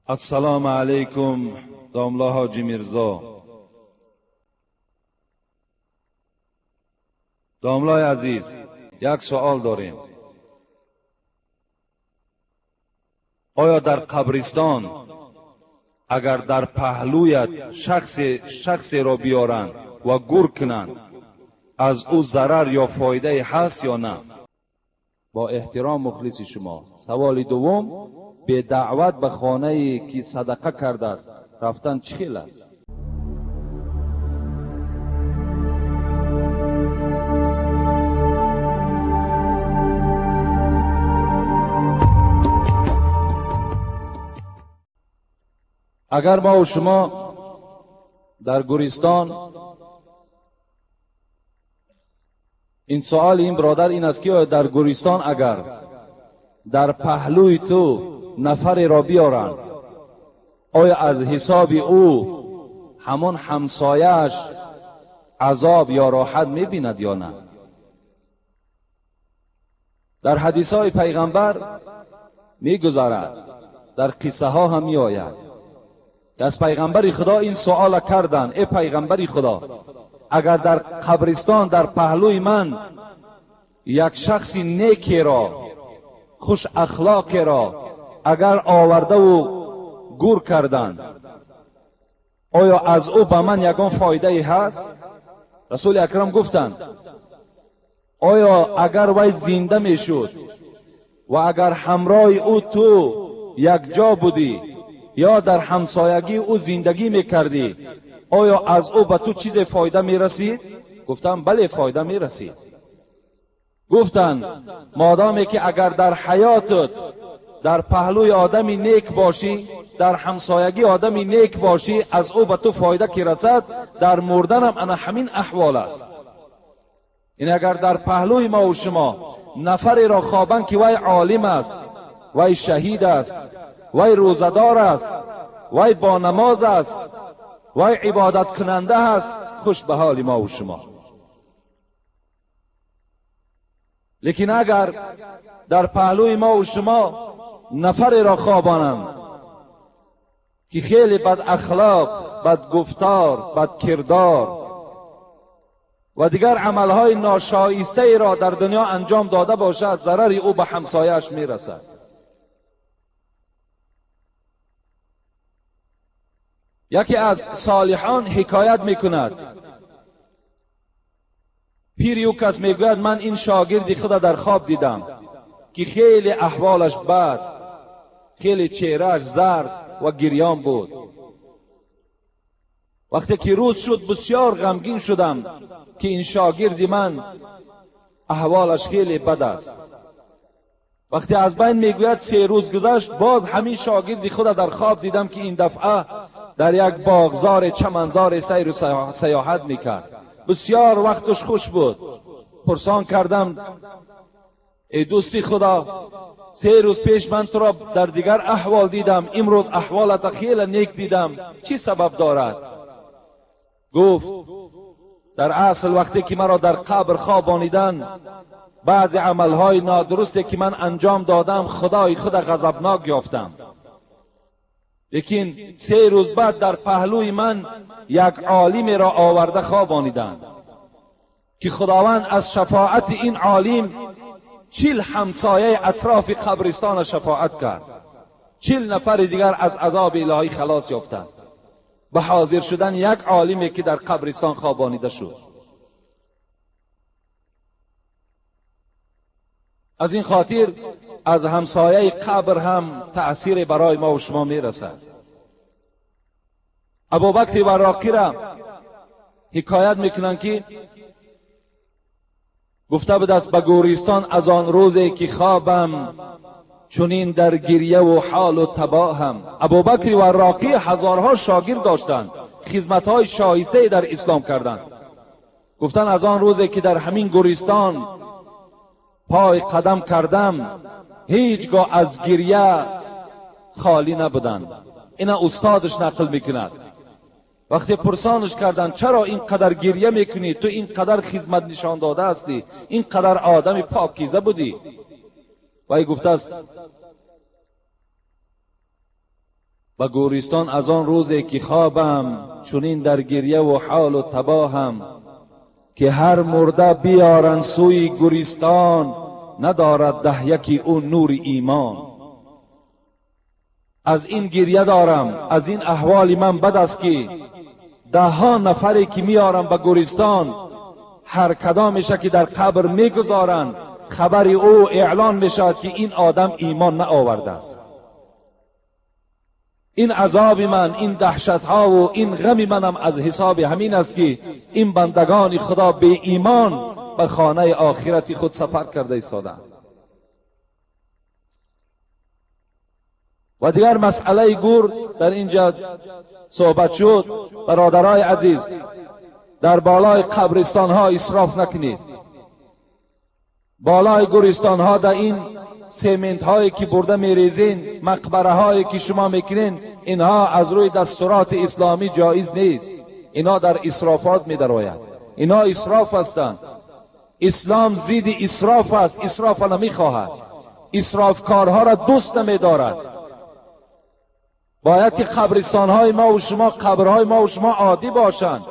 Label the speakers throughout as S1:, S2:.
S1: Ассалому алайкум, домла Ҳоҷи Мирзо. Домлаи азиз, як суол дорем. Оё дар қабристон агар дар паҳлӯят шахсеро биёранд ва гур кунанд, аз ӯ зарар ё фоидае ҳаст ё на? Бо эҳтиром, мухлиси шумо. Саволи дуввум: бедаъват ба хонае ки садақа кардааст рафтан чӣ хел аст? Агар мо ва шумо дар гӯристон, ин суоли ин бародар ин аст ки оё дар гӯристон агар дар паҳлӯи ту нафареро биёранд, оё аз ҳисоби ӯ ҳамон ҳамсояаш азоб ё роҳат мебинад ё на? Дар ҳадисҳои пайғамбар мегузарад, дар қиссаҳо ҳам меояд. Аз пайғамбари Худо ин суола карданд: э пайғамбари Худо, агар дар қабристон дар паҳлӯи ман як шахси некеро, хуш ахлоқеро агар овардаву гур карданд, оё аз ӯ ба ман ягон фоидае ҳаст? Расули акрам гуфтанд: оё агар вай зинда мешуд ва агар ҳамроҳи ӯ ту якҷо будӣ ё дар ҳамсоягии ӯ зиндагӣ мекардӣ, оё аз ӯ ба ту чизе фоида мерасид? Гуфтанд: бале, фоида мерасид. Гуфтанд: модоме ки агар дар ҳаётат дар паҳлӯи одами нек бошӣ, дар ҳамсоягии одами нек бошӣ, аз ӯ ба ту фоида ки расад, дар мурданам ана ҳамин аҳвол аст. Ин агар дар паҳлӯи мо ва шумо нафареро хобанд ки вай олим аст, вай шаҳид аст, вай рӯзадор аст, вай бо намоз аст, вай ибодаткунанда аст, хуш ба ҳоли мо ва шумо. Лекин агар дар паҳлӯи мо ва шумо нафареро хобонанд ки хеле бадахлоқ, бадгуфтор, бадкирдор ва дигар амалҳои ношоистаеро дар дунё анҷом дода бошад, зарари ӯ ба ҳамсояаш мерасад. Яке аз солиҳон ҳикоят мекунад: пири ӯ кас мегӯяд: ман ин шогирди худа дар хоб дидам ки хеле аҳволаш бад, хеле чеҳрааш зард ва гирён буд. Вақте ки рӯз шуд, бисёр ғамгин шудам ки ин шогирди ман аҳволаш хеле бад аст. Вақте аз байн мегӯяд 3 рӯз гузашт, боз ҳамин шогирди худа дар хоб дидам ки ин дафъа дар як боғзор, чаманзор сайру саёҳат мекард. Бисёр вақташ хуш буд. Пурсон кардам: эй дӯсти Худо, 3 рӯз пеш ман туро дар дигар аҳвол дидам, имрӯз аҳволата хеле нек дидам, чӣ сабаб дорад? Гуфт: дар асл вақте ки маро дар қабр хобониданд, баъзе амалҳои нодурусте ки ман анҷом додам, Худои худа ғазабнок ёфтам. Лекин 3 рӯз баъд дар паҳлӯи ман як олимеро оварда хобониданд ки Худованд аз шафоати ин олим 40 ҳамсояи атрофи қабристона шафоат кард. 40 нафари дигар аз азоби илоҳӣ халос ёфтанд ба ҳозир шудан як олиме ки дар қабристон хобонида шуд. Аз ин хотир аз ҳамсояи қабр ҳам таъсире барои мо ва шумо мерасад. Абубакри Варроқиро ҳикоят мекунанд ки гуфта будааст: ба гӯристон аз он рӯзе ки хобам, чунин дар гирьяву ҳолу табоҳам. Абубакри Варроқӣ ҳазорҳо шогирд доштанд, хизматҳои шоистае дар ислом карданд. Гуфтанд: аз он рӯзе ки дар ҳамин гӯристон пой қадам кардам, ҳеҷ гоҳ аз гирья холӣ набуданд. Ина устодаш нақл мекунад. Вақте пурсонаш карданд: чаро ин қадар гирья мекунӣ, ту ин қадар хизмат нишон дода ҳастӣ, ин қадар одами покиза будӣ? Вай гуфтааст: به گورستان از آن روزی که خوابم، چنین در گریه و حال و تباهم، که هر مرده بیارن سوی گورستان، ندارد ده یکی او نور ایمان. از این گریه دارم، از این احوال من بد است که ده ها نفری که میارم به گورستان، هر کدامش که در قبر میگذارند خبر او اعلان میشود که این آدم ایمان نآورده است. این عذاب من، این دهشت ها و این غم منم از حساب همین است که این بندگان خدا به ایمان به خانه آخرت خود سفر کرده ایستادند. و دیگر مسئله گور در اینجا صحبت شد. برادرای عزیز، در بالای قبرستان ها اسراف نکنید. بالای گورستان ها در این سیمنت هایی که برده میریزین، مقبره هایی که شما میکنین، اینها از روی دستورات اسلامی جایز نیست. اینها در اسرافات میدراید، اینها اسراف هستند. اسلام زید اسراف است، اسراف نمیخواهد، اسرافکارها را دوست نمیدارد. باید که قبرستان های ما و شما، قبرهای ما و شما عادی باشند.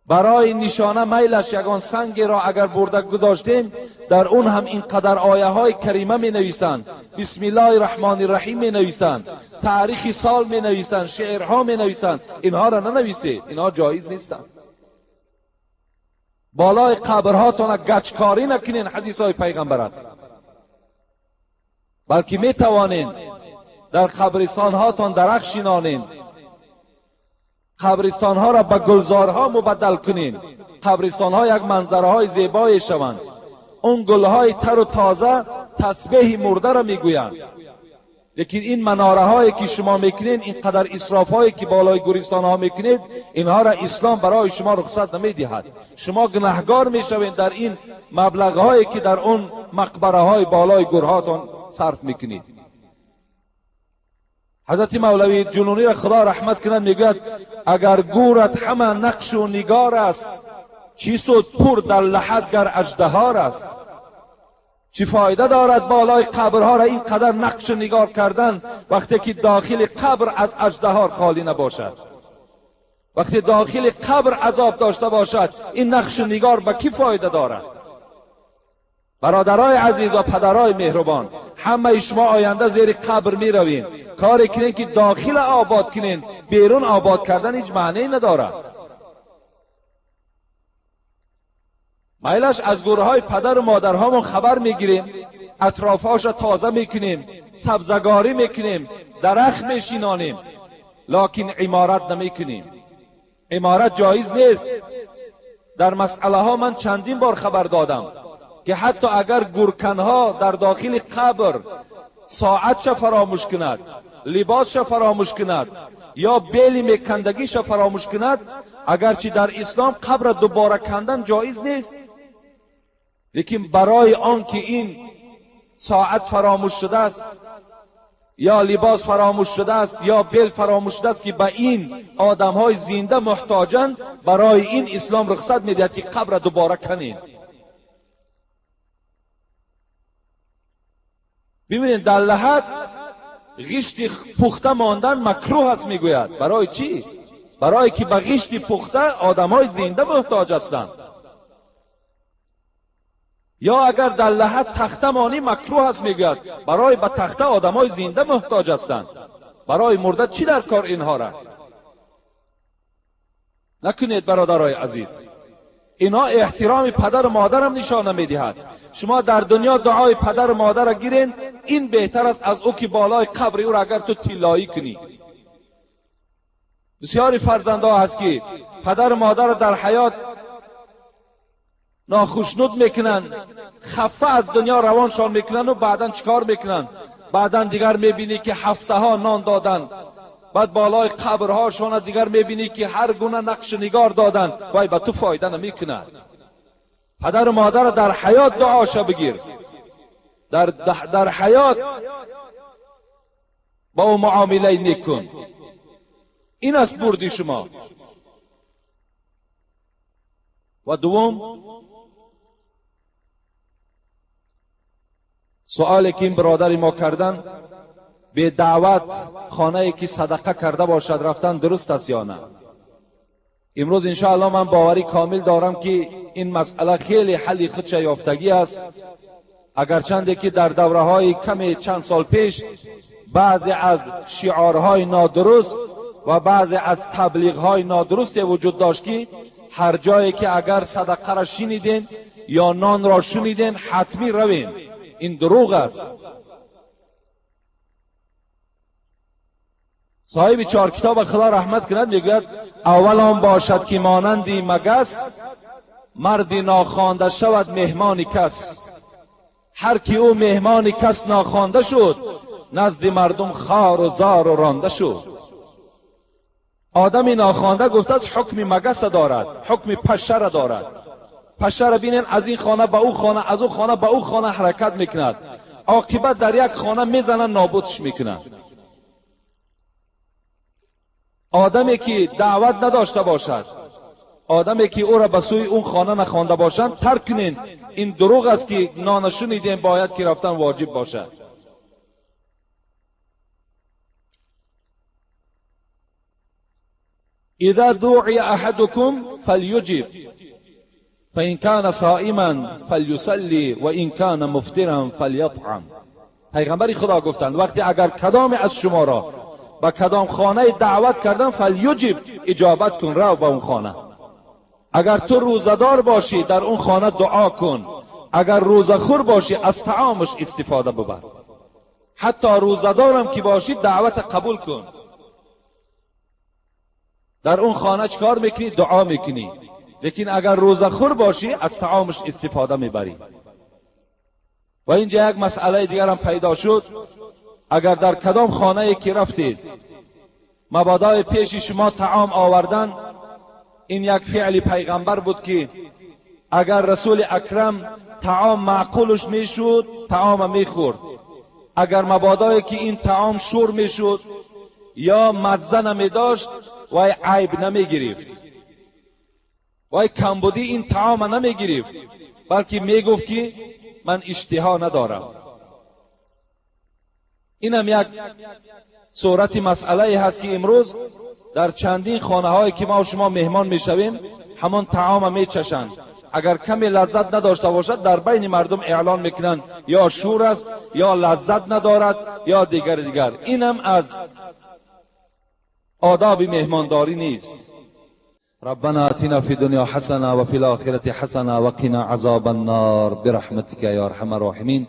S1: برای نشانه میلش یگان سنگ را اگر برده گذاشتیم، در اون هم اینقدر آیه های کریمه می نویسند، بسم الله الرحمن الرحیم می نویسند، تاریخ سال می نویسند، شعرها می نویسند. اینها را ننویسید، اینها جایز نیستند. بالای قبرهاتون گچکاری نکنین، حدیث های پیغمبر است. بلکه می توانین در قبرستان هاتون درخت شینانین، قبرستان ها را به گلزارها مبدل کنین، قبرستان ها یک منظره های زیبای شوند. اون گل های تر و تازه تسبیح مرده را میگویند. لیکن این مناره هایی که شما میکنین، اینقدر اسراف هایی که بالای گورستان ها میکنید، اینها را اسلام برای شما رخصت نمیدهد. شما گناهگار میشوین در این مبلغ هایی که در اون مقبره های بالای گورهاتون صرف میکنید. حضرت مولوی جنونی را خدا رحمت کند میگوید اگر گورت همه نقش و نگار است، چی سود پور در لحد گر اژدهار است. چی فایده دارد بالای قبرها را اینقدر نقش و نگار کردن وقتی که داخل قبر از اژدهار خالی نباشد، وقتی داخل قبر عذاب داشته باشد، این نقش و نگار به کی فایده دارد؟ برادرای عزیز و پدرای مهربان، همه شما آینده زیر قبر می روین. کاری کنین که داخل آباد کنین، بیرون آباد کردن هیچ معنی ندارد. میلش از گورهای پدر و مادرهامون خبر میگیریم، اطرافهاش را تازه میکنیم، سبزگاری میکنیم، درخت میشینانیم، لکن عمارت نمیکنیم. عمارت جایز نیست. در مسئله ها من چندین بار خبر دادم که حتی اگر گورکنها در داخل قبر ساعتش فراموش کند، لباسش فراموش کند، یا بیلی میکندگیش فراموش کند، اگرچه در اسلام قبر دوباره کندن جایز نیست، لیکن برای آن که این ساعت فراموش شده است، یا لباس فراموش شده است، یا بیل فراموش شده است که به این آدم های زنده محتاجند، برای این اسلام رخصت میدهد که قبر دوباره کنین. ببینید در لحد غشت پخته ماندن مکروه است میگوید. برای چی؟ برای که به غشت پخته آدمای زنده محتاج هستند. یا اگر در لحد تخته مانی مکروه است میگوید، برای به تخته آدمای زنده محتاج هستند. برای مرده چی در کار اینها را؟ نکنید برادرای عزیز. اینها احترام پدر و مادرم نشانه میدهد. شما در دنیا دعای پدر و مادر را گیرین، این بهتر است از او که بالای قبر او را اگر تو طلایی کنی. بسیاری فرزندها هست که پدر و مادر را در حیات ناخشنود میکنن، خفه از دنیا روانشان میکنن و بعدا چیکار میکنن؟ بعدا دیگر میبینی که هفته ها نان دادن، بعد بالای قبرهاشون دیگر میبینی که هر گونه نقش نگار دادن، وای به تو فایده نمیکند. پدر و مادر در حیات دعاشا بگیر، در حیات با او معامله نیک کن. این است بردی شما. و دوم سوالی که این برادر ما کردن به دعوت خانه که صدقه کرده باشد رفتن درست است یا نه؟ امروز انشاءالله من باوری کامل دارم که این مسئله خیلی حل خودش یافتگی است. اگرچنده که در دوره های کم چند سال پیش بعضی از شعارهای نادرست و بعضی از تبلیغ های نادرست وجود داشت که هر جایی که اگر صدقه را شنیدین یا نان را شنیدین حتمی روین، این دروغ است. صاحب چهار کتاب خدا رحمت کند میگوید اول آن باشد که مانندی مگس، مردی ناخوانده شود مهمان کس. هر کی او مهمان کس ناخوانده شد، نزد مردم خار و زار و رانده شد. آدمی ناخوانده گفته از حکم مگس دارد، حکم پشه را دارد. پشه را بینین از این خانه به او خانه، از او خانه به او خانه حرکت میکند، عاقبت در یک خانه میزنن نابودش میکنند. آدمی که دعوت نداشته باشد، آدمی که او را به سوی اون خانه نخوانده باشند ترک کنین. این دروغ است که نان شنیدیم باید که رفتن واجب باشد. اذا دعی احدكم فلیجب فإن كان صائما فلیصلی وإن كان مفطرا فلیطعم. پیغمبر خدا گفتند وقتی اگر کدام از شما را به کدام خانه دعوت کردن فلیجب، اجابت کن، رو به اون خانه. اگر تو روزه‌دار باشی در اون خانه دعا کن، اگر روزه خور باشی از طعامش استفاده ببر. حتی روزه‌دارم که باشی دعوت قبول کن. در اون خانه چکار میکنی؟ دعا میکنی. لیکن اگر روزه خور باشی از طعامش استفاده میبری. و اینجا یک مسئله دیگر هم پیدا شد. اگر در کدام خانه که رفتید مبادای پیش شما طعام آوردن، این یک فعل پیغمبر بود که اگر رسول اکرم طعام معقولش میشد طعام میخورد، اگر مبادای که این طعام شور میشد یا مزه نمیداشت وای عیب نمیگرفت، وای کمبودی این طعام نمیگرفت، بلکه میگفت که من اشتها ندارم. اینم یک صورت مسئله هست که امروز در چندین خانه هایی که ما و شما مهمان میشویم همان طعام میچشند. اگر کمی لذت نداشته باشد در بین مردم اعلان میکنند یا شور است یا لذت ندارد یا دیگر دیگر. اینم از آداب مهمانداری نیست. ربنا آتنا فی الدنیا حسنه و فی الاخرة حسنه وقنا عذاب النار برحمتک یا ارحم الراحمین.